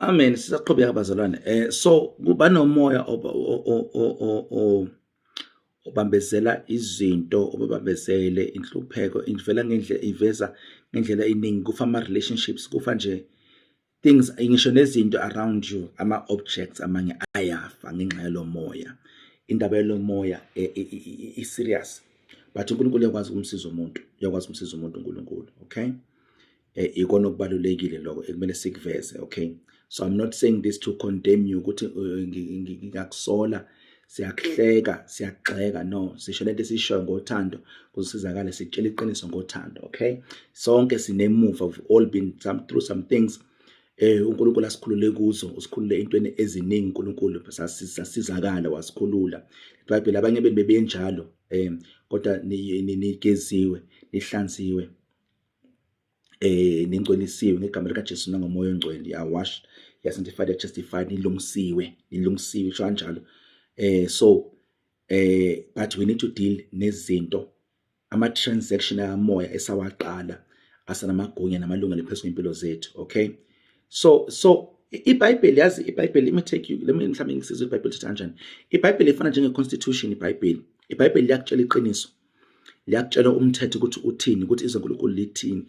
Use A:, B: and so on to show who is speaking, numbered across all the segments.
A: Amen. Sisaqhubeka, bazalwane. So kuba nomoya obambezela izinto, obabambezele inhlupheko, ivela ngendlela, iveza ngendlela eningi. Kufa ama relationships, kufa nje things, ngisho nezinto around you, ama objects amanye ayafa ngenxa yalomoya. Indaba yalomoya i serious, but uNkulunkulu uyakwazi ukumsiza umuntu, uyakwazi ukumsiza umuntu uNkulunkulu, okay? Ikona okubalulekile lokho ekumele sikuveze, okay? So I'm not saying this to condemn you, ukuthi ngiyakusola, siyakuhleka, siyagxeka. No, sisho lento esishoyo ngothando kusizakale, sitshela iqiniso ngothando, okay? Sonke sinemuva, we've all been through some things uNkulunkulu asikhulule kuzo, usikhulule entweni eziningi uNkulunkulu, sasizakala, wasikhulula. IBhayibheli, abanye benu bebenjalo, kodwa nigeziwe, nihlanziwe, ningcwelisiwe ngegama lika Jesu nangomoya ongcwele. You are washed, you are sanctified, you are justified, nilungisiwe, nilungisiwe, isho kanjalo. So but we need to deal nezinto, ama transaction amoya esawaqala asanamagunya namalungelo phezu kwempilo zethu, okay? So iBhayibheli, yazi iBhayibheli, let me take you, let me, mhlawumbe ngisize, iBhayibheli lithi kanjani? IBhayibheli ifana njenge constitution. iBhayibheli liyakutshela iqiniso, liyakutshela umthetho ukuthi uthini, ukuthi izwi kaNkulunkulu lithini.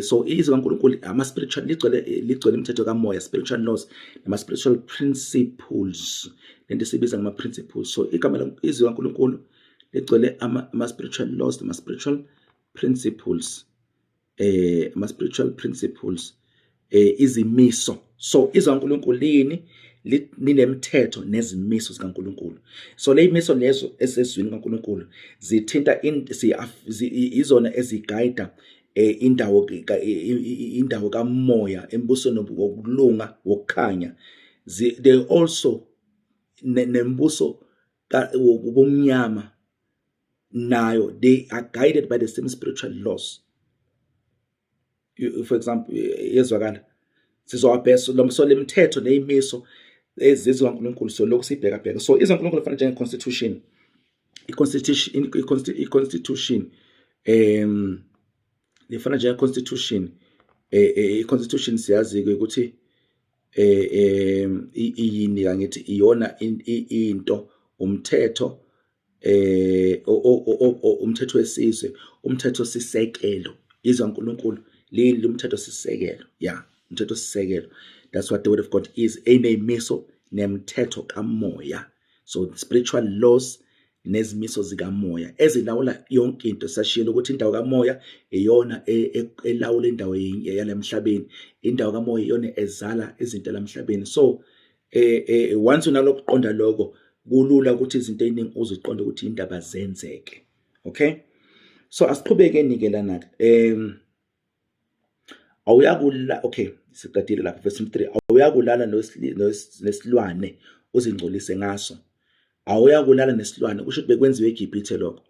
A: So izwi kaNkulunkulu, ama spiritual, ligcwele imithetho kamoya, spiritual laws nama spiritual principles, lento esibiza ngama principles. So igama, izwi kaNkulunkulu ligcwele ama spiritual laws nama spiritual principles, ama spiritual principles, izimiso. So izwi kaNkulunkulu lini linemithetho nezimiso zikaNkulunkulu. So le imiso lezo esezwini kaNkulunkulu zithinta izona eziguide indawo kamoya embusweni wokulunga, wokukhanya. They also nembuso wobumnyama nayo, they are guided by the same spiritual laws. For example, yezwakala, sizowabheka so lemithetho neyimiso ezizwe kaNkulunkulu, so lokhu sibheka bheka. So izwe kaNkulunkulu fana njenge constitution, i-constitution lifana njenge constitution. I-constitution siyazi ke ukuthi iyini. Angithi iyona into, umthetho, umthetho wesizwe, umthetho sisekelo. Izwa kaNkulunkulu leli umthetho sisekelo, yeah, umthetho sisekelo. That's what the word of God is, eneyimiso nemithetho kamoya. So spiritual laws nezimiso zikamoya ezilawula yonke into. Sashilo ukuthi indawo kamoya iyona elawula indawo yalemhlabeni, indawo kamoya iyona ezala izinto lamhlabeni. So once unalokuqonda lokho, kulula ukuthi izinto eziningi uziqonde ukuthi indaba zenzeke, okay? So asiqhubekeni ke lana. Awuyakulala, okay, siqedile lapha verse 3. Awuyakulala nesilwane uzingcolise ngaso. Awuyakulala nesilwane kusho ukuthi bekwenziwe eGibhithe lokho,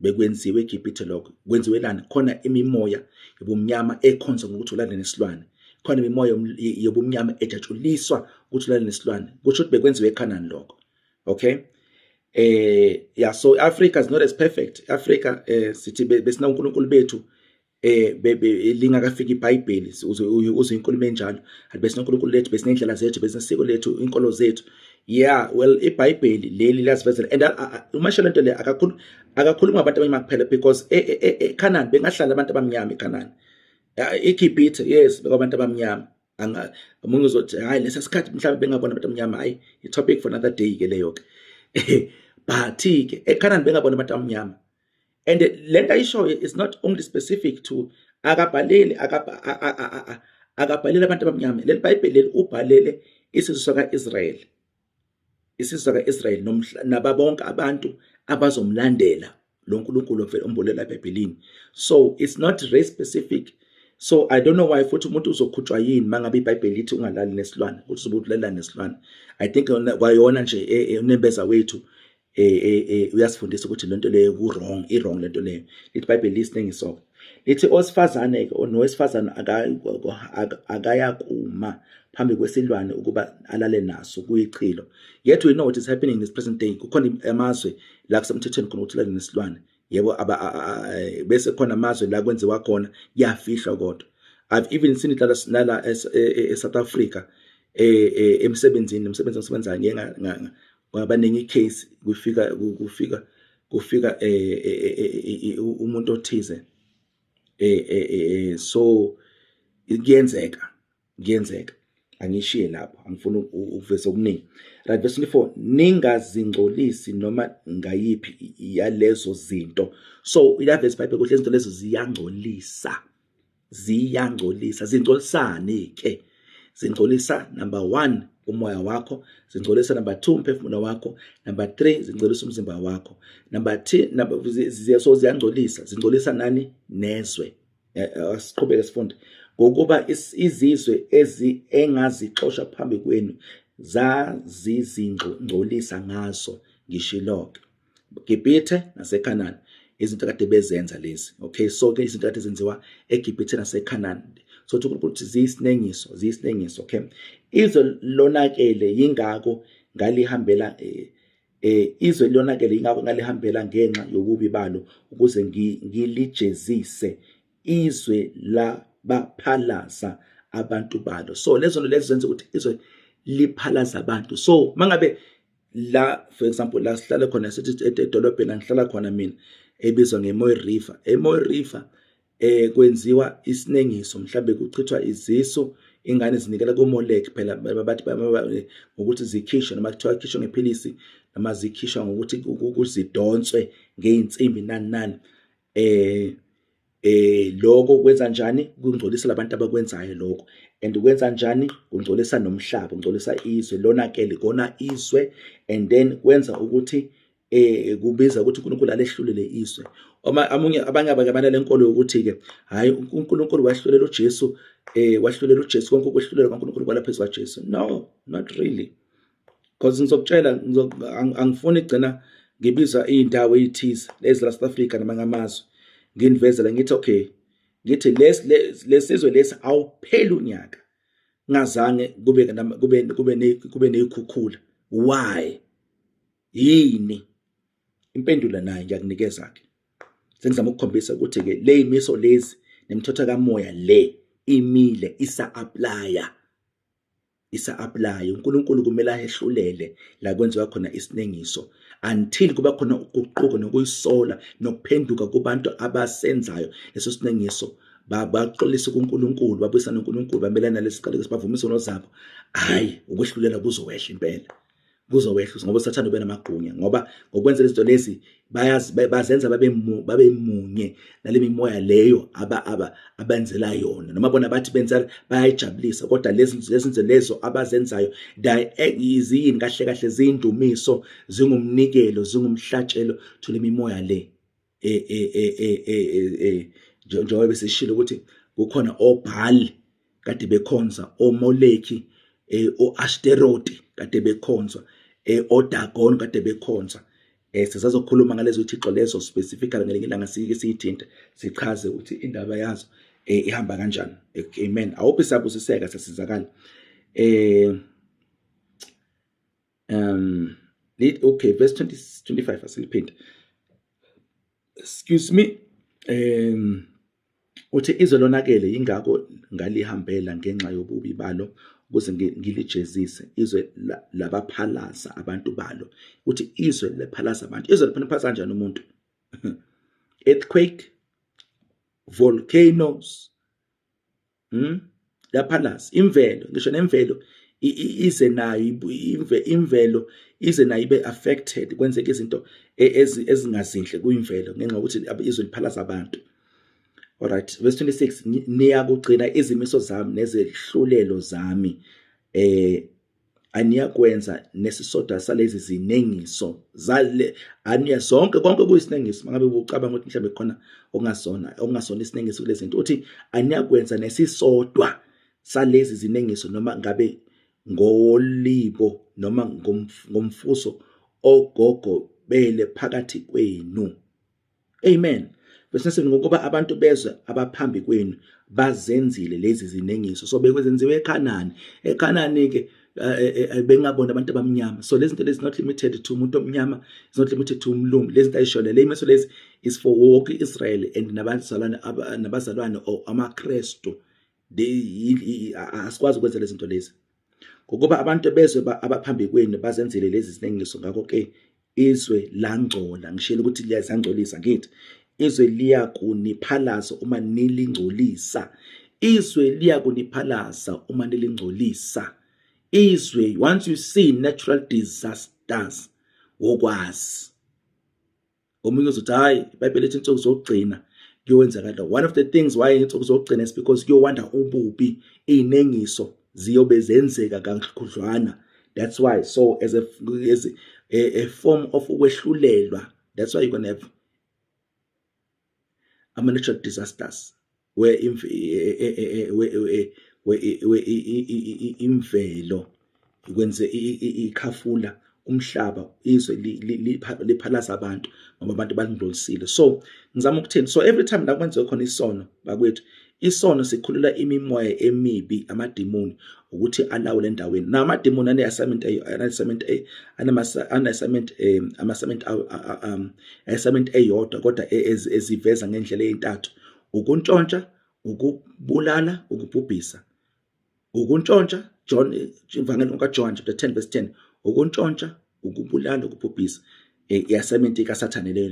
A: bekwenziwe eGibhithe lokho. Kwenziwelani khona? Imimoya yobumnyama ekhonza ngokuthi ulale nesilwane. Khona imimoya yobumnyama ejatshuliswa ukuthi ulale nesilwane. Kusho ukuthi bekwenziwe eKhanani lokho, okay? Yeah, so Africa is not as perfect. Africa, sithi besina uNkulunkulu bethu lingakafiki iBhayibheli, uze inkulumo enjalo athi besinoNkulunkulu lethu, besinendlela zethu, besinesiko lethu, inkolo zethu. Yeah, well, iBhayibheli leli liyazivezela and uma sho lento le, akakhulu akakhuluma ngabantu abamnyama kuphela, because eKhanani bengahlala abantu abamnyama eKhanani. IGibhithe, yes, bekabantu abamnyama. Anga omunye uzothi, "Hayi, lesa sikhathi mhlawumbe bengabona abantu abamnyama." Hayi, i topic for another day ke leyo ke. But ke eKhanani bengabona abantu abamnyama. And lento ayishoyo is not only specific to, akabhaleli akabhaleli abantu abamnyama leli Bhayibheli leli, ubhalele isizwe saka-Israel, isizwe saka-Israel nababonke abantu abazomlandela lo nkulunkulu vele ombulela eBhayibhelini. So it's not race specific. So I don't know why futhi umuntu uzokhutshwa yini mangabe iBhayibheli lithi ungalali nesilwane, ukuthi uzobe ulala nesilwane. I think kwayona nje unembeza wethu uyasifundisa ukuthi lento leyo ku wrong, i wrong lento leyo. Lithi iBhayibheli lisinengiso, lithi owesifazane ke, nowesifazane akayakuma phambi kwesilwane ukuba alale naso, kuyichilo. Yet we know what is happening in this present day. Kukhona amazwe la kusemthethweni khona ukuthi ulale nesilwane, yebo, bese khona amazwe la kwenziwa khona kuyafihlwa. Kodwa I've even seen it nala e-South Africa. Emsebenzini, umsebenzi engisebenzayo, ngiye kwabaningi icase, kufika umuntu othize. So kuyenzeka, angishiye lapho, angifuni ukuveza okuningi. Right, verse 24: "Ningazingcolisi noma ngayiphi yalezo zinto." So ila verse iBhayibheli ukuthi lezinto lezo ziyangcolisa, ziyangcolisa. Zingcolisani ke? Zingcolisa number 1 umoya wakho, zingcolisa number 2 umphefumulo wakho, number 3 zingcolisa umzimba wakho, number 3. So ziyangcolisa, zingcolisa nani? Nezwe. Asiqhubeke sifunde. "Ngokuba izizwe ezi engazixosha phambi kwenu zazizingcolisa ngazo, ngishilo-ke Gibhithe naseKhanani." Izinto kade bezenza lezi, okay? So ke izinto kade zenziwa eGibhithe naseKhanani, so ukuthi ziyisinengiso, ziyisinengiso, okay? "Izwe lonakele, yingakho ngalihambela." Izwe lonakele, yingakho ngalihambela ngenxa yobubi balo, ukuze ngilijezise. Izwe labaphalaza abantu balo. So lezo lezo zenza ukuthi izwe liphalaza abantu. So mangabe la, for example, la sihlala khona, sithi edolobheni ngihlala khona mina, ebizwa ngeMooi River, eMooi River kwenziwa isinengiso, mhlambe kuchithwa izisu, ingane zinikela kuMolek phela, bathi ngokuthi zikhishwe, noma kuthiwa khishwe ngephilisi, noma zikhishwa ngokuthi kuzidonswe ngeinsimbi, nani nani. Lokho kwenza njani? Kungcolisa labantu abakwenzayo lokho. And kwenza njani? Kungcolisa nomhlaba, kungcolisa izwe, lonakele kona izwe. And then kwenza ukuthi kubiza ukuthi uNkulunkulu alehlulele izwe. Uma amunye abanye abake banalenkolo yokuthi ke hayi, uNkulunkulu wahlulela uJesu, wahlulela uJesu, konke ukwehlulela kaNkulunkulu kwala phezulu kwaJesu. No, not really, because ngizokutshela, angifuni igcina ngibiza iy'ndawo ey'thize lezi la South Africa namanye amazwe, nginivezela ngithi okay, ngithi lesizwe lesi awupheli unyaka ngazange kube nezikhukhula. Why? Yini impendulo? Nayo ngiyakunikeza ke. Sengizama ukukhombisa ukuthi ke le imiso lezi nemithetho kamoya le imile, isa applya, isa apply. UNkulunkulu kumele ayehlulele la kwenziwa khona isinengiso until kuba khona ukuguquka nokuyisola nokuphenduka kubantu abasenzayo leso sinengiso, baxolise kuNkulunkulu, babuyisane noNkulunkulu, bamelana nalesiqalekiso, bavume izono zabo. Hayi, ukwehlulela kuzowehla impela, kuzowehla, ngoba uSathane ube namagunya, ngoba ngokwenza izinto lezi bayazi bazenza babe munye nale mimoya leyo aba aba abenzela yona, noma bona bathi benza bayayijabulisa, kodwa lezi lezo abazenzayo ziyini kahle kahle? Ziyindumiso, zingumnikelo, zingumhlatshelo to le mimoya le. Njengoba besishilo ukuthi kukhona oBhali kade bekhonza, oMoleki, oAshteroti kade bekhonzwa, oDagon kade bekhonzwa. Sisazokhuluma ngalezo thixo lezo specifically ngelinye ilanga, sike siyithinte, sichaze ukuthi indaba yazo ihamba kanjani. Amen. Awuphi, siyabusiseka, siyasizakala. Okay, verse 20 25 asiliphinde, excuse me. Uthi izwe lonakele, yingakho ngalihambela ngenxa yobubi balo, ukuze ngilijezise. Izwe labaphalaza abantu balo. Uthi izwe lephalaza abantu. Izwe liphalaza kanjani umuntu? Earthquake, volcanoes, Yaphalaza imvelo, ngisho nemvelo ize nayo, imvelo ize nayo ibe affected, kwenzeka izinto ezingazinhle kuyimvelo ngenxa yokuthi izwe liphalaza abantu. Alright, verse 26: "Niyakugcina izimiso zami nezehlulelo zami, aniyakwenza nesisodwa salezi zinengiso zale." Aniya zonke, konke kuyisinengiso. Mangabe ucabanga ukuthi mhlawumbe khona okungasona isinengiso kulezi zinto, uthi aniyakwenza nesisodwa salezi zinengiso, noma ngabe ngolibo noma ngomfuso ogogo bele phakathi kwenu. Amen. Verse 7: "Ngokuba abantu bezwe abaphambi kwenu bazenzile lezi zinengiso." So bekwenziwe eKhanani. EKhanani ke bengabona abantu abamnyama. So lezi zinto lezi not limited to umuntu omnyama, is not limited to umlungu. Lezi zinto ayisho le imiso lezi is for wonke Israel and nabazalwane or amaKristu. Asikwazi ukwenza lezi zinto lezi. Ngokuba abantu bezwe abaphambi kwenu bazenzile lezi zinengiso, ngakho-ke izwe langcola. Ngishilo ukuthi liyazangcolisa, ngithi izwe liyakuniphalaza uma nilingcolisa. Izwe liyakuniphalaza uma nilingcolisa. Izwe, once you see natural disasters, wokwazi. Omunye uzothi hayi, iBhayibheli lithi insuku zokugcina kuyowenzakala. One of the things why insuku zokugcina is because kuyowanda ububi, izinengiso ziyobe zenzeka kakhudlwana. That's why, so as a form of ukwehlulelwa, that's why you're gonna have ama natural disasters where imvelo ikwenze ikhafula umhlaba, izwe liphalaza abantu ngoba abantu balingcolisile. So ngizama ukuthini? So every time la kwenziwe khona isono, bakwethu, isono sikhulula imimoya emibi, amadimoni, ukuthi alawule endaweni. Na amadimoni ane-assignment, ane-assignment, ane-assignment, ama-assignment, assignment eyodwa, kodwa eziveza ngendlela eyintathu: ukuntshontsha, ukubulala, ukubhubhisa. Ukuntshontsha, John, ivangeli kaJohn chapter 10 verse 10, ukuntshontsha, ukubulala, ukubhubhisa. I-assignment kaSathane leyo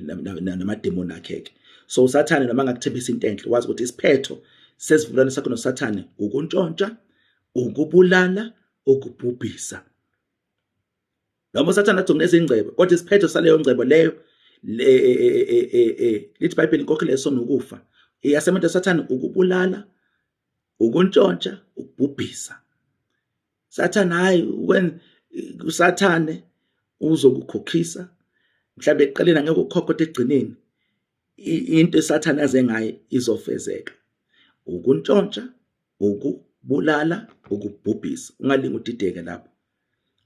A: namademoni akhe ke. So uSathane noma angakuthembisa into enhle, wazi ukuthi isiphetho sesivumelwano sakho noSathane ukuntshontsha, ukubulala, ukubhubhisa. Noma uSathane athi unezingcebo, kodwa isiphetho saleyo ngcebo leyo, lithi iBhayibheli, inkokhelo yesono ukufa. I-assignment kaSathane ukubulala, ukuntshontsha, ukubhubhisa. Sathane, hayi, uSathane uzokukhokhisa mhlawumbe ekuqaleni, angeke ukhokhe, kodwa ekugcineni into esathane aze ngayo izofezeka: ukuntshontsha, ukubulala, ukubhubhisa. Ungalingi udideke lapho,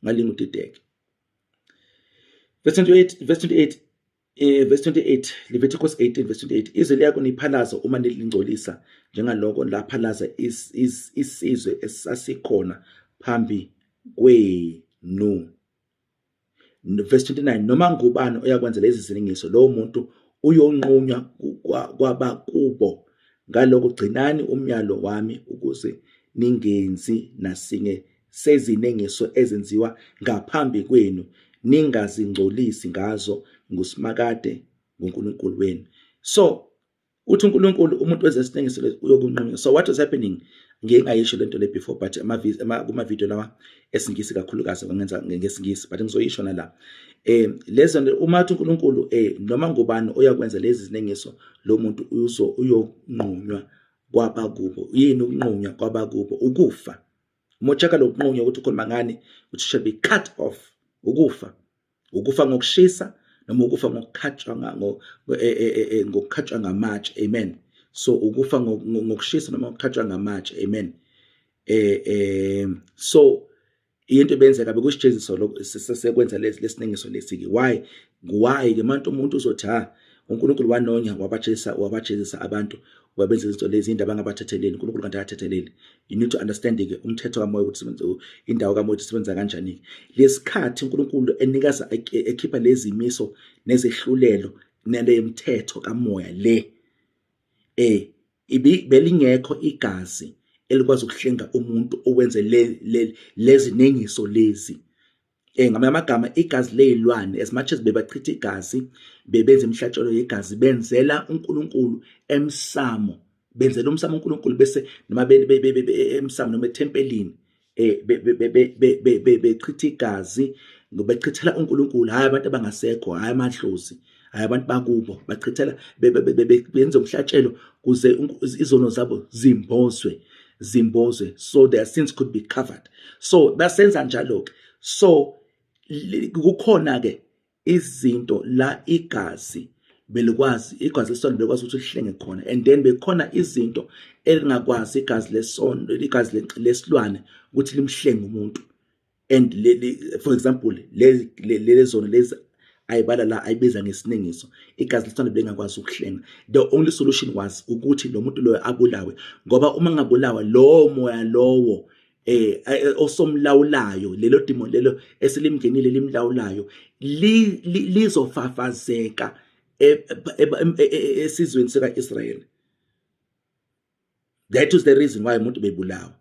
A: ungalingi udideke. Verse 28, verse 28, verse 28, Leviticus 18 verse 28: izwe liyakuniphalaza uma nilingcolisa, njengaloko laphalaza isizwe esasikhona phambi kwenu. Verse 29: noma ngubani oyakwenza lezi zinengiso, lowo muntu uyonqunywa kwabakubo. Ngalokho gcinani umyalo wami ukuze ningenzi nasinye sezinengiso ezenziwa ngaphambi kwenu, ningazingcolisi ngazo. NguSimakade nguNkulunkulu wenu. So uthi uNkulunkulu umuntu wezesinengiso uyokunqunywa. So what was happening, ngike ngayisho lento le before, but kuma video lawa esiNgisi kakhulukazi, ngenza ngesiNgisi, but ngizoyisho nala. Lezo uma uthi uNkulunkulu noma ngubani oyakwenza lezi zinengiso, lo muntu uzo uyonqunywa kwabakubo. Yini ukunqunywa kwabakubo? Ukufa. Uma uchecka lokunqunywa ukuthi ukhuluma ngani, which shall be cut off, ukufa, ukufa ngokushisa noma ukufa ngokukhatshwa, ngokukhatshwa ngamatshe. Amen. So ukufa ngokushisa noma ukukhatshwa ngamatshe. Amen. So into ebenzeka bekusijeziso lokho sekwenza lesi lesinengiso lesi ke. Why ke manje umuntu uzothi ha, uNkulunkulu wanonya, wabajezisa abantu, wabenza izinto lezi, indaba angabathetheleli uNkulunkulu, kanti akathetheleli. You need to understand ke umthetho kamoya, ukuthi sebenza indawo kamoya, ukuthi sebenza kanjani. Lesikhathi uNkulunkulu enikaza, ekhipha lezi imiso nezehlulelo nale mthetho kamoya le, belingekho igazi elikwazi ukuhlenga umuntu owenze lezi nengiso lezi. Ngamanye amagama, igazi lezilwane, as much as bebachitha igazi, bebenza imihlatshelo yegazi, benzela uNkulunkulu emsamo, benzela umsamo uNkulunkulu, bese noma emsamo noma ethempelini, bechitha igazi, bechithela uNkulunkulu, hayi abantu abangasekho, hayi amadlozi, hayi abantu bakubo, bachithela, benza umhlatshelo kuze izono zabo zimbozwe, so their sins could be covered. So basenza njalo ke. So kukhona ke izinto la igazi belikwazi, igazi lesono belikwazi ukuthi lihlenge khona, and then bekhona izinto elingakwazi igazi lesono, igazi lesilwane, ukuthi limhlenge umuntu. And for example, lezono lezi ayibala la, ayibiza ngesiningiso, igazi lesilwane belingakwazi ukuhlenga. The only solution was ukuthi lo muntu loyo abulawe, ngoba uma ngabulawa, lowo moya lowo osomlawulayo, lelo demon lelo eselimngenile limlawulayo, lizofafazeka esizweni sika-Israyeli. That is the reason why umuntu bebulawa.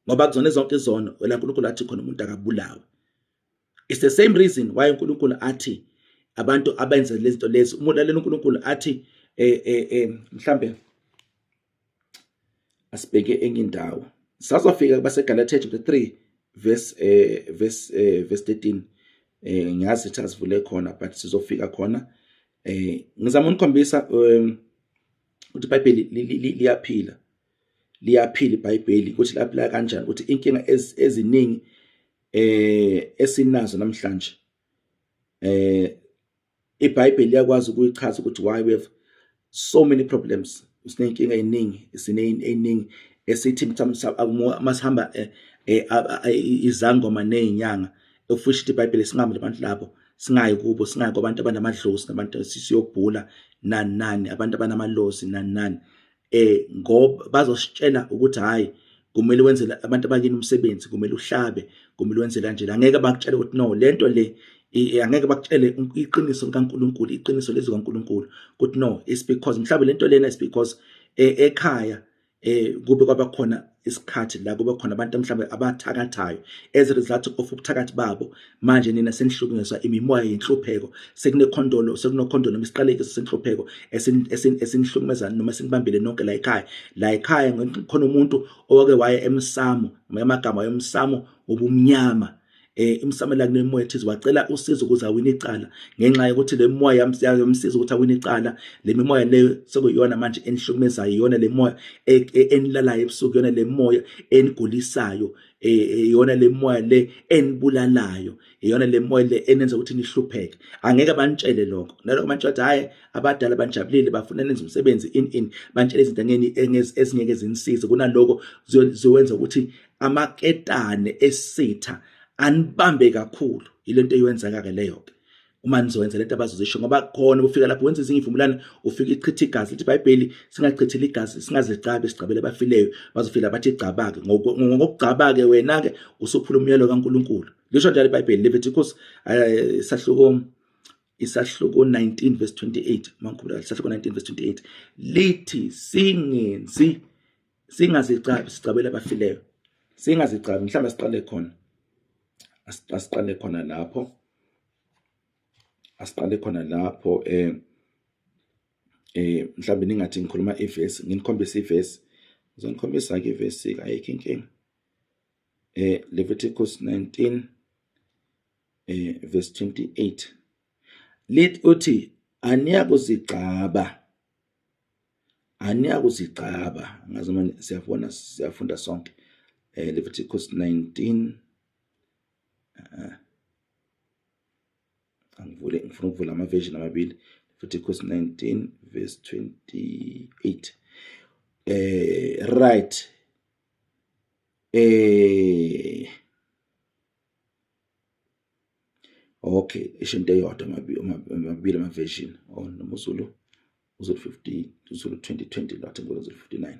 A: Ngoba kuzona zonke izono la uNkulunkulu athi khona umuntu akabulawe. It's the same reason why uNkulunkulu athi abantu abenza lezi zinto lezi, umuntu lalela uNkulunkulu athi mhlambe asibheke enye indawo. Sazofika kubaseGalatia chapter 3 verse verse 13. Ngiyazi ukuthi asivule khona, but sizofika khona. Ngizama ukunikhombisa ukuthi iBhayibheli liyaphila. Liyaphila iBhayibheli, ukuthi laphila kanjani, ukuthi inkinga eziningi esinazo namhlanje iBhayibheli liyakwazi ukuyichaza ukuthi why we have so many problems. Sinenkinga eziningi, sineziningi esithi mhlawumbe masihamba izangoma nezinyanga, ofisha iBhayibheli singahambi nabantu labo, singayi kubo, singayi kubantu abanamadlozi nabantu siyobhula nani nani, abantu abanamalozi nani nani, ngoba bazositshela ukuthi hayi kumele wenzele abantu abakini umsebenzi, kumele uhlabe, kumele wenze kanje. Angeke bakutshele ukuthi no, lento le angeke bakutshele iqiniso likaNkulunkulu, iqiniso lezwi kaNkulunkulu, ukuthi no, it's because mhlawumbe lento lena is because ekhaya kube kwabakhona isikhathi la kube khona abantu mhlawumbe abathakathayo, as a result of ubuthakathi babo manje nina senihlukunyezwa imimoya yenhlupheko, sekunekhondolo, sekunokhondolo noma isiqalekiso senhlupheko esinihlukumeza noma sinibambile nonke la ekhaya. La ekhaya khona umuntu owake waye emsamo, amagama emsamo obumnyama, imsamo la kunemoya ethize, wacela usizo ukuze awine icala. Ngenxa yokuthi le moya yamsiza ukuthi awine icala, le mimoya leyo sekuyiyona manje enihlukumezayo, iyona le moya enilalayo ebusuku, iyona le moya enigulisayo, iyona le moya le enibulalayo, iyona le moya le enenza ukuthi nihlupheke. Angeke banitshele lokho. Nalokho bantshela ukuthi hayi abadala banjabulile, bafuna nenze umsebenzi in bantshele izinto ezingeke zinisize. Kunaloko ziyowenza ukuthi amaketane esitha anibambe kakhulu. Ilento eyenzeka ke leyo ke uma nizowenza lento abazozisho, ngoba khona ufika lapho wenza izinye ivumelwano, ufika ichitha igazi. Lithi iBhayibheli singachitheli igazi, singazicabi sigcabele abafileyo, bazofika bathi igcaba ke. Ngokugcaba ke wena ke usuphula umyalo kaNkulunkulu. Lisho njalo iBhayibheli, Leviticus isahluko 19 verse 28, mangikhumbula isahluko 19 verse 28 lithi singenzi, singazicabi sigcabele abafileyo, singazicabi. Mhlawumbe siqale khona, asiqale khona lapho, asiqale khona lapho. Mhlawumbe ningathi ngikhuluma ivesi, nginikhombisa ivesi, ngizonikhombisa ke ivesi, ayikho inkinga. Leviticus 19 verse 28 lithi uthi aniyakuzigcaba, aniyakuzigcaba. Ngazi manje siyabona, siyafunda sonke. Leviticus 19, angivule, ngifuna ukuvula ama version amabili. Leviticus 19 verse 28. Right. Okay, isho into eyodwa, amabili ama version. Oh, noma uZulu, uZulu 50, uZulu 2020 lathi ngolo Zulu 59.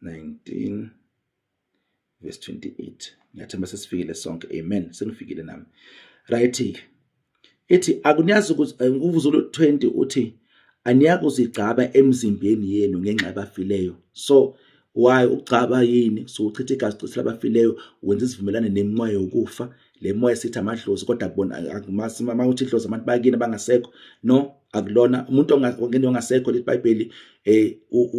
A: 19 verse 28. Ngiyathemba sesifikile sonke. Amen. Sengifikile nami. Right. Ithi akuniyazi ukuthi uZulu 20 uthi aniyakuzigcaba emzimbeni yenu ngenxa yabafileyo. So why ukugcaba yini? So uchitha igazi, uchithela abafileyo, wenza isivumelane nemimoya yokufa, le moya sithi amadlozi, kodwa kubona akumasima uthi idlozi abantu bakini abangasekho. No, akulona umuntu ongasekho. Lithi iBhayibheli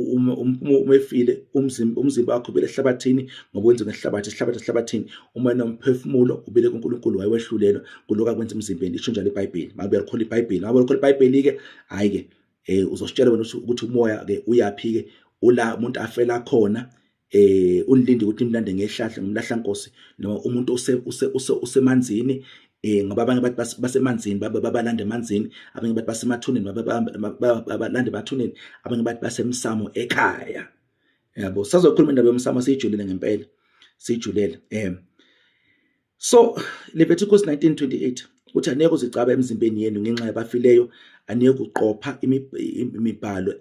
A: uma efile umzimba wakho ubele ehlabathini, ngoba wenziwe ngehlabathi, isihlabathi esihlabathini. Uma nomphefumulo ubele kuNkulunkulu, wayewehlulelwa kuloko akwenza emzimbeni. Lisho njalo iBhayibheli. Ngabe uyakholwa iBhayibheli? Ngabe uyakholwa iBhayibheli ke? Hayi ke, uzositshela wena ukuthi umoya ke uyaphi ke, ula umuntu afela khona. Unilinde ukuthi nimlande ngehlahla, ngomlahla Nkosi, noma umuntu usemanzini, ngoba abanye bathi basemanzini babalanda emanzini, abanye bathi basemathuneni babalanda emathuneni, abanye bathi basemsamo ekhaya. Yabo, sazokhuluma indaba yomsamo siyijulile ngempela, siyijulele. So Leviticus 19:28 uthi aniyeke uzigcaba emzimbeni yenu ngenxa yabafileyo, aniyeke uqopha imibhalo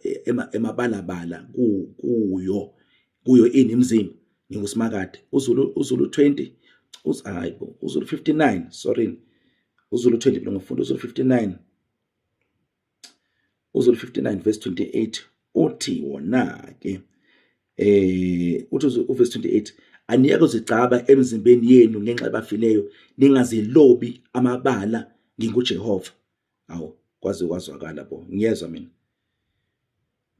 A: emabalabala kuyo kuyo ini imzimba, nginguSimakade. UZulu 20, hayibo, uZulu 59, sorry, uZulu 20 mina ngifunda uZulu 59. uZulu 59 verse 28 uthi wona ke uthi uverse 28, aniyeke uzigcaba emzimbeni yenu ngenxa yabafileyo, ningazilobi amabala, nginguJehova. Awu, kwaze kwazwakala bo. Ngiyezwa mina,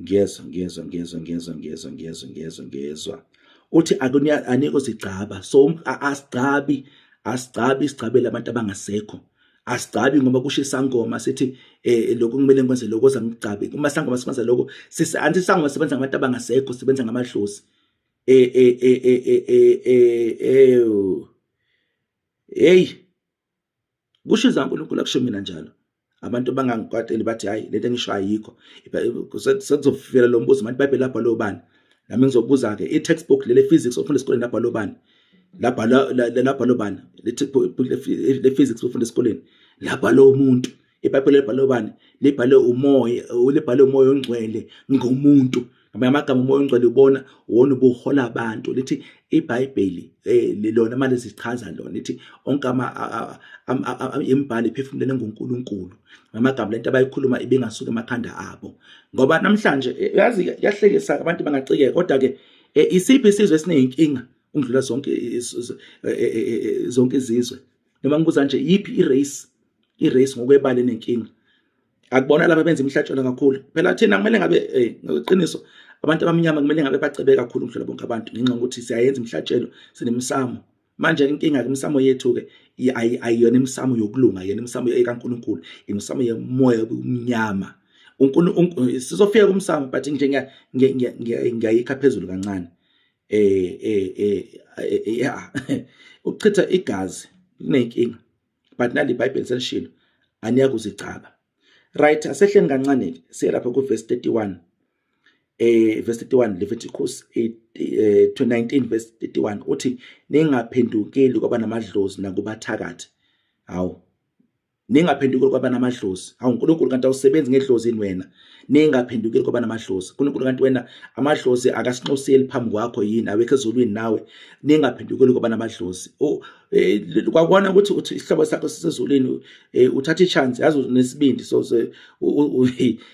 A: ngiyezwa, ngiyezwa, ngiyezwa, ngiyezwa, ngiyezwa, ngiyezwa, ngiyezwa, ngiyezwa. Uthi anike uzigcaba. So asigcabi, asigcabi, sigcabele abantu abangasekho. Asigcabi ngoba kusho isangoma sithi lokhu kumele ngikwenze, lokho oza ngigcabe. Uma isangoma sikwenza lokho, anti isangoma sisebenza ngabantu abangasekho, sisebenza ngamadlozi. Hey, kusho izaNkulunkulu, akusho mina njalo. Abantu bangangikwateli bathi hayi, lento engisho ayikho. Sekuzofika lo mbuzo manje, iBhayibheli labhalwa ubani? Nami ngizobuza ke, i-textbook lele physics ofunda esikoleni labhalwa ubani? Labhalwa, labhalwa ubani? Le textbook le physics ofunda esikoleni labhalwa umuntu. IBhayibheli libhalwe ubani? Libhalwe umoya, libhalwe uMoya oNgcwele ngomuntu. Ngamanye amagama, uMoya oNgcwele ubona wona ubuhola abantu. Lithi iBhayibheli lona manje sichaza lona, lithi onke ama imibhalo iphefumulelwe nguNkulunkulu. Ngamagama, lento abayikhuluma ibingasuka emakhanda abo. Ngoba namhlanje yazi kuyahlekisa, abantu bangacikeka, kodwa ke isiphi isizwe esineyinkinga ukudlula zonke izizwe? Noma ngibuza nje, yiphi i-race ngokwebala enenkinga? Akubona laba benza imihlatshelo kakhulu. Phela thina kumele ngabe, ngeqiniso, abantu abamnyama kumele ngabe bacebe kakhulu ukudlula bonke abantu, ngenxa yokuthi siyayenza imihlatshelo, sinemisamo. Manje inkinga ke, imisamo yethu ke ayiyona imisamo yokulunga, yena imisamo ekaNkulunkulu, imisamo yemoya omnyama. Sizofika kumsamo, but nje ngiyayikha phezulu kancane. Yeah, ukuchitha igazi kunenkinga, but nali iBhayibheli selishilo, aniyakuzigcaba. Right, asehleni kancane ke, siye lapha ku verse 31. Verse 31, Leviticus 8 19 verse 31 uthi, ningaphendukeli kwaba namadlozi nakubathakathi. Hawu, ningaphendukeli kwaba namadlozi. Hawu uNkulunkulu, kanti awusebenzi ngedlozini wena? Ningaphendukeli kwaba namadlozi. uNkulunkulu, kanti wena amadlozi akasinxoseli phambi kwakho yini? Awekho ezulwini nawe? Ningaphendukeli kwaba namadlozi. Kwakubona ukuthi uthi isihlobo sakho sisezulwini, uthatha i-chance, yazi unesibindi. So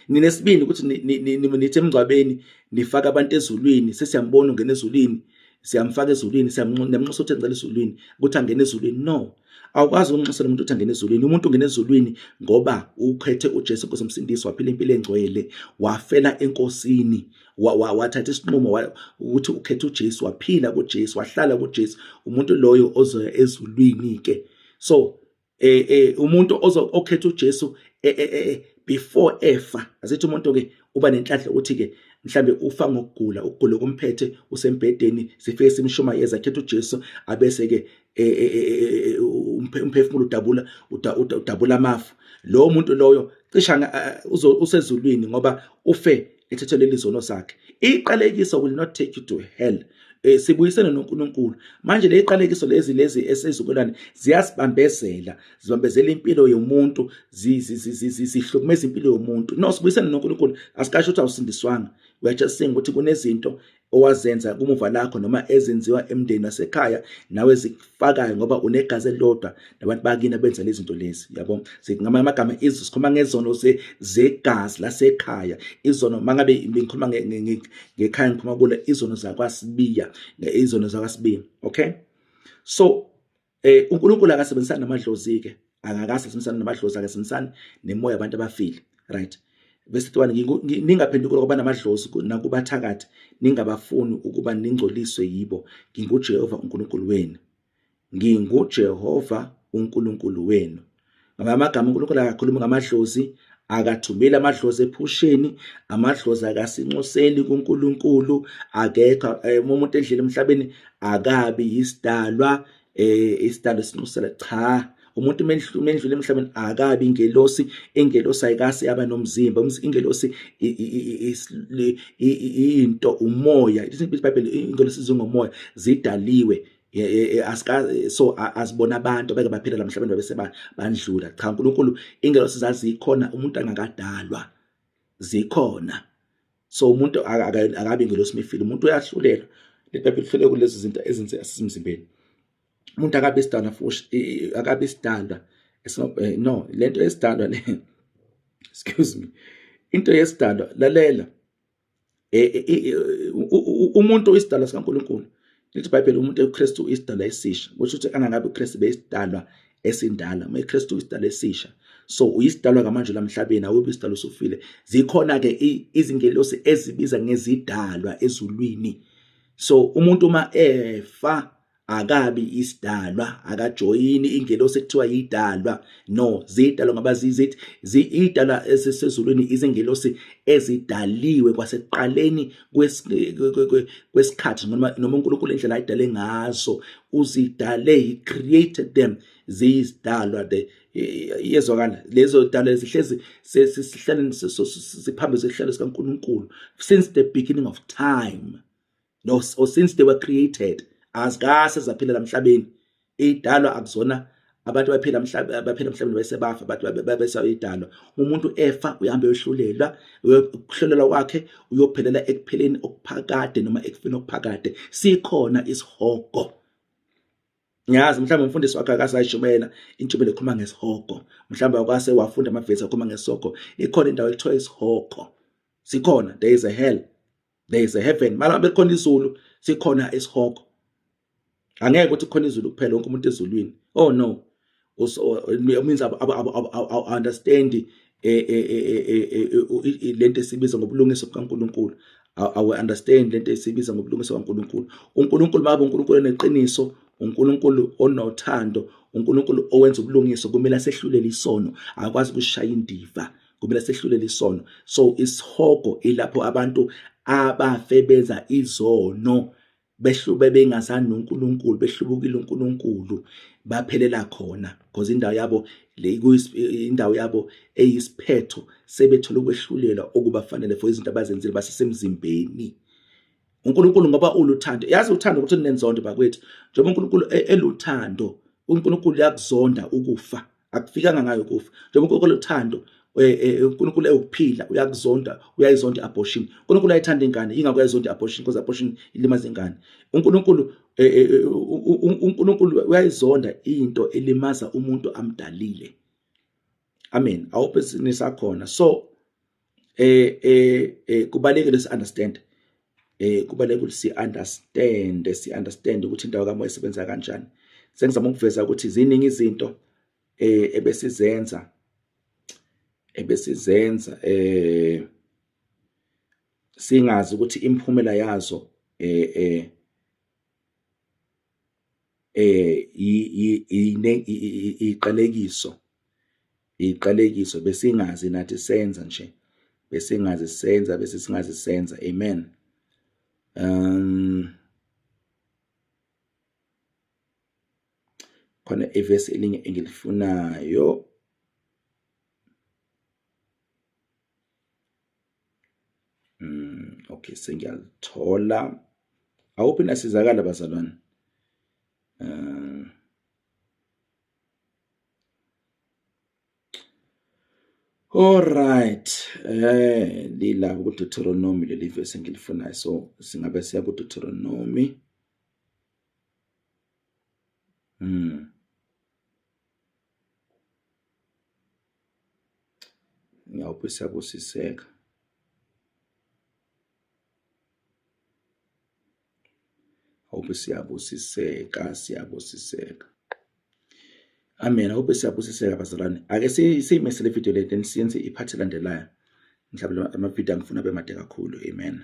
A: ninesibindi ukuthi nithi emngcwabeni nifaka abantu ezulwini. Sesiyambona ungena ezulwini, siyamfaka ezulwini, siyamnxusa ukuthi engcela ezulwini, ukuthi angene ezulwini. No, awukwazi ukunxusela umuntu ukuthi angene ezulwini. Umuntu ungena ezulwini ngoba ukhethe uJesu Nkosi umsindisi, waphila impilo engcwele, wafela enkosini, wathatha isinqumo ukuthi ukhethe uJesu, waphila kuJesu, wahlala kuJesu. Umuntu loyo ozoya ezulwini ke. So umuntu okhetha uJesu before efa, asithi umuntu ke uba nenhlanhla ukuthi ke mhlambe ufa ngokugula, ukugula kumphethe, usembhedeni, sifike simshumayeza, khetha uJesu, abese ke umphefumulo udabula amafu. Lo muntu loyo cisha usezulwini ngoba ufe ethethelele izono zakhe. Iqalekiso will not take you to hell. Sibuyisene noNkulunkulu. Manje le iqalekiso lezi esizukulwane ziyasibambezela, zibambezela impilo yomuntu, zihlukumeza impilo yomuntu. No, sibuyisene noNkulunkulu. Asikasho ukuthi awusindiswanga. We are just saying ukuthi kunezinto owazenza kumuva lakho noma ezenziwa emndeni wasekhaya nawe zikufakayo, ngoba unegazi elilodwa nabantu bakini abenza lezi zinto lezi, yabo. Ngamanye amagama, izwe sikhuluma ngezono zegazi lasekhaya. Izono, mangabe ngikhuluma ngekhaya, ngikhuluma kule izono zakwaSibiya, izono zakwaSibiya. Okay, so uNkulunkulu akasebenzisani namadlozi ke, akakase asebenzisani namadlozi, akasebenzisani nemoya abantu abafile. Right, verse 31, ningaphenduki kwaba namadlozi nakubathakathi, ningabafuni ukuba ningcoliswe yibo. NginguJehova uNkulunkulu wenu, nginguJehova uNkulunkulu wenu. Ngamanye amagama, uNkulunkulu akakhulumi ngamadlozi, akathumeli amadlozi ephusheni, amadlozi akasinxuseli kuNkulunkulu. Akekho umuntu edlile emhlabeni akabi isidalwa, isidalwa esinxusela. Cha, umuntu mendlule emhlabeni akabi ingelosi. Ingelosi ayikase yaba nomzimba. Ingelosi into umoya. IBhayibheli, ingelosi zingomoya, zidaliwe. Asika so azibona abantu abeke baphila la emhlabeni babese bandlula. Cha, uNkulunkulu, ingelosi zazikhona umuntu angakadalwa, zikhona. So umuntu akabi ingelosi mifile. Umuntu uyahlulelwa, leBhayibheli lihluleka kulezi zinto ezenze asemzimbeni. Umuntu akabe isidalwa futhi, akabe isidalwa. No, lento esidalwa le, excuse me, Into yesidalwa, lalela, umuntu isidalwa sikaNkulunkulu. Lithi iBhayibheli umuntu eKristu isidalwa esisha, kusho ukuthi angangabe uKristu beyisidalwa esindala, uma uKristu isidalwa esisha. So uyisidalwa ngamanje lamhlabeni, awubi isidalwa usufile. Zikhona ke izingelosi ezibiza ngezidalwa ezulwini. So umuntu uma efa akabi isidalwa, akajoyini ingelosi ekuthiwa yidalwa. No, zidalwa ngoba zizithi zidalwa esisezulwini, izingelosi ezidaliwe kwasekuqaleni kwesikhathi, noma uNkulunkulu indlela ayidale ngazo uzidale, he created them, ziyizidalwa. The iyezwakala lezo dalo zihlezi sesihlale siphambi sesihlalo sikaNkulunkulu since the beginning of time, no, or since they were created. Azikase zaphila lamhlabeni, idalwa akuzona abantu abaphila emhlabeni, abaphila emhlabeni bese bafa, abantu bese idalwa. Umuntu efa uyahamba eyohlulelwa, ukuhlulelwa kwakhe uyophelela ekupheleni okuphakade noma ekufeni okuphakade. Sikhona isihogo. Ngiyazi mhlawumbe umfundisi wakhe akasayishumayela intshubelo ekhuluma ngesihogo, mhlawumbe akase wafunda amavesi akhuluma ngesihogo. Ikhona indawo ekuthiwa isihogo, sikhona. There is a hell, there is a heaven. Mara bekhona izulu, sikhona isihogo. Angeke ukuthi khona izulu kuphela, wonke umuntu ezulwini. Oh no, means I understand lento esibiza ngobulungiswa bukaNkulunkulu. I will understand lento esibiza ngobulungiswa bukaNkulunkulu. uNkulunkulu mabe uNkulunkulu eneqiniso, uNkulunkulu onothando, uNkulunkulu owenza ubulungiswa, kumele asehlulele isono, akwazi ukushaya indiva, kumele sehlulele isono. So isihogo ilapho abantu abafe benza izono, behlube bengazani noNkulunkulu, behlubukile uNkulunkulu, baphelela khona, because indawo yabo le indawo yabo eyisiphetho, sebethola ukwehlulelwa okubafanele for izinto abazenzile basesemzimbeni. uNkulunkulu ngoba uluthando, yazi uthando ukuthi ninenzondo bakwethu, njengoba uNkulunkulu eluthando, uNkulunkulu uyakuzonda ukufa, akufikanga ngayo ukufa. Njengoba uNkulunkulu uthando, uNkulunkulu ewukuphila, uyakuzonda, uyayizonda i-abortion. uNkulunkulu uyayithanda ingane, ingakho uyayizonda i-abortion, because abortion ilimaza ingane. uNkulunkulu uNkulunkulu uyayizonda into elimaza umuntu amdalile. Amen. Awuphe nisakhona. So kubalekile si understand, kubalekile si understand, si understand ukuthi indawo kamoya isebenza kanjani. Sengizama ukuveza ukuthi ziningi izinto ebesizenza singazi ukuthi imiphumela yazo iqalekiso, besingazi nathi senza nje, besingazi senza, bese singazi senza. Amen. Khona ivesi elinye engilifunayo. Okay, sengiyalithola. Awuphi nasizakala bazalwane. All right, lila ku Deuteronomy leli verse engilifunayo, so singabe siya ku Deuteronomy. Ngiyawuphi siyabusiseka. Hope siyabusiseka, siyabusiseka. Amen. Hope siyabusiseka bazalwane. Ake siyimise le video le, then siyenze iphathi elandelayo. Mhlawumbe amavidiyo angifuna abe made kakhulu. Amen.